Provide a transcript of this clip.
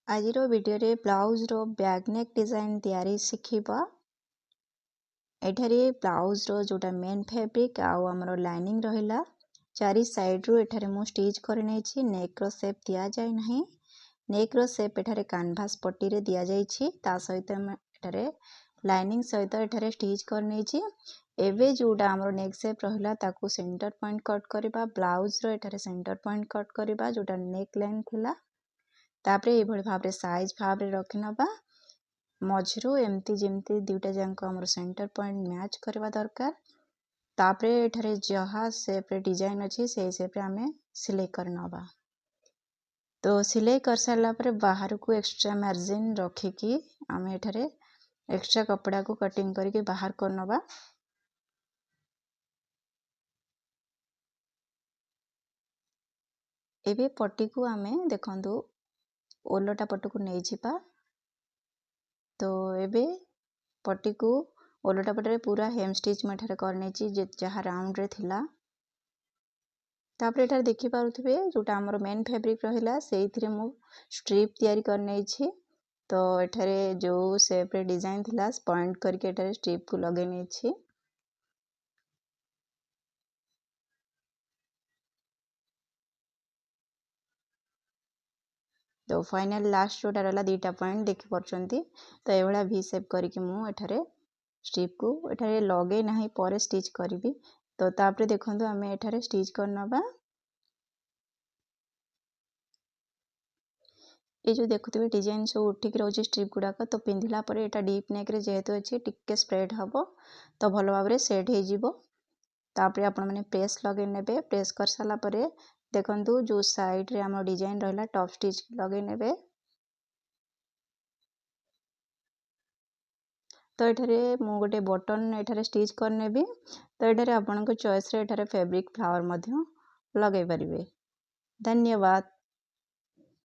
ଆଜିର ଭିଡ଼ିଓରେ ବ୍ଲାଉଜ୍ର back neck design ତିଆରି ଶିଖିବା। ଏଠାରେ ବ୍ଲାଉଜ୍ର ଯେଉଁଟା ମେନ୍ ଫ୍ୟାବ୍ରିକ୍ ଆଉ ଆମର ଲାଇନିଂ ରହିଲା, ଚାରି ସାଇଡ଼୍ରୁ ଏଠାରେ ମୁଁ ଷ୍ଟିଚ୍ କରିନେଇଛି। ନେକ୍ର ସେପ୍ ଦିଆଯାଇ ନାହିଁ। ନେକ୍ର ସେପ୍ ଏଠାରେ କାନଭାସ୍ ପଟିରେ ଦିଆଯାଇଛି, ତା ସହିତ ଆମେ ଏଠାରେ ଲାଇନିଂ ସହିତ ଏଠାରେ ଷ୍ଟିଚ୍ କରିନେଇଛି। ଏବେ ଯେଉଁଟା ଆମର ନେକ୍ ସେପ୍ ରହିଲା, ତାକୁ ସେଣ୍ଟର ପଏଣ୍ଟ କଟ୍ କରିବା। ବ୍ଲାଉଜ୍ର ଏଠାରେ ସେଣ୍ଟର ପଏଣ୍ଟ କଟ୍ କରିବା, ଯେଉଁଟା ନେକ୍ ଲାଇନ୍ ଥିଲା। ତାପରେ ଏଇଭଳି ଭାବରେ ସାଇଜ୍ ଭାବରେ ରଖିନେବା ମଝିରୁ ଏମିତି, ଯେମିତି ଦୁଇଟା ଯାକ ଆମର ସେଣ୍ଟର ପଏଣ୍ଟ ମ୍ୟାଚ୍ କରିବା ଦରକାର। ତାପରେ ଏଠାରେ ଯାହା ସେପ୍ରେ ଡିଜାଇନ୍ ଅଛି, ସେଇ ସେପ୍ରେ ଆମେ ସିଲେଇ କରିନେବା। ତ ସିଲେଇ କରିସାରିଲା ପରେ ବାହାରକୁ ଏକ୍ସଟ୍ରା ମାର୍ଜିନ୍ ରଖିକି ଆମେ ଏଠାରେ ଏକ୍ସଟ୍ରା କପଡ଼ାକୁ କଟିଂ କରିକି ବାହାର କରିନେବା। ଏବେ ପଟିକୁ ଆମେ ଦେଖନ୍ତୁ ଓଲଟା ପଟକୁ ନେଇଯିବା। ତ ଏବେ ପଟିକୁ ଓଲଟା ପଟରେ ପୁରା ହେମ୍ ଷ୍ଟିଚ୍ ମୁଁ ଏଠାରେ କରିନେଇଛି, ଯାହା ରାଉଣ୍ଡରେ ଥିଲା। ତାପରେ ଏଠାରେ ଦେଖିପାରୁଥିବେ, ଯେଉଁଟା ଆମର ମେନ୍ ଫ୍ୟାବ୍ରିକ୍ ରହିଲା, ସେଇଥିରେ ମୁଁ ଷ୍ଟ୍ରିପ୍ ତିଆରି କରିନେଇଛି। ତ ଏଠାରେ ଯେଉଁ ସେପ୍ରେ ଡିଜାଇନ୍ ଥିଲା, ପଏଣ୍ଟ କରିକି ଏଠାରେ ଷ୍ଟ୍ରିପ୍କୁ ଲଗେଇ ନେଇଛି। ତ ଫାଇନାଲ୍ ଲାଷ୍ଟ ଯେଉଁଟା ରହିଲା, ଦୁଇଟା ପଏଣ୍ଟ ଦେଖିପାରୁଛନ୍ତି। ତ ଏଇଭଳିଆ ଭି ସେପ୍ କରିକି ମୁଁ ଏଠାରେ ଷ୍ଟ୍ରିପ୍କୁ ଏଠାରେ ଲଗେଇ ନାହିଁ, ପରେ ଷ୍ଟିଚ୍ କରିବି। ତ ତାପରେ ଦେଖନ୍ତୁ, ଆମେ ଏଠାରେ ଷ୍ଟିଚ୍ କରିନେବା। ଏ ଯେଉଁ ଦେଖୁଥିବେ, ଡିଜାଇନ୍ ସବୁ ଉଠିକି ରହୁଛି ଷ୍ଟ୍ରିପ୍ ଗୁଡ଼ାକ। ତ ପିନ୍ଧିଲା ପରେ ଏଇଟା ଡିପ୍ ନେକ୍ରେ ଯେହେତୁ ଅଛି, ଟିକେ ସ୍ପ୍ରେଡ୍ ହେବ, ତ ଭଲ ଭାବରେ ସେଟ୍ ହେଇଯିବ। ତାପରେ ଆପଣମାନେ ପ୍ରେସ୍ ଲଗେଇ ନେବେ। ପ୍ରେସ୍ କରିସାରିଲା ପରେ ଦେଖନ୍ତୁ, ଯେଉଁ ସାଇଡ଼୍ରେ ଆମର ଡିଜାଇନ୍ ରହିଲା, ଟପ୍ ଷ୍ଟିଚ୍ ଲଗେଇ ନେବେ। ତ ଏଠାରେ ମୁଁ ଗୋଟେ ବଟନ୍ ଏଠାରେ ଷ୍ଟିଚ୍ କରିନେବି। ତ ଏଠାରେ ଆପଣଙ୍କ ଚଏସ୍ରେ ଏଠାରେ ଫ୍ୟାବ୍ରିକ୍ ଫ୍ଲାୱାର୍ ମଧ୍ୟ ଲଗାଇ ପାରିବେ। ଧନ୍ୟବାଦ।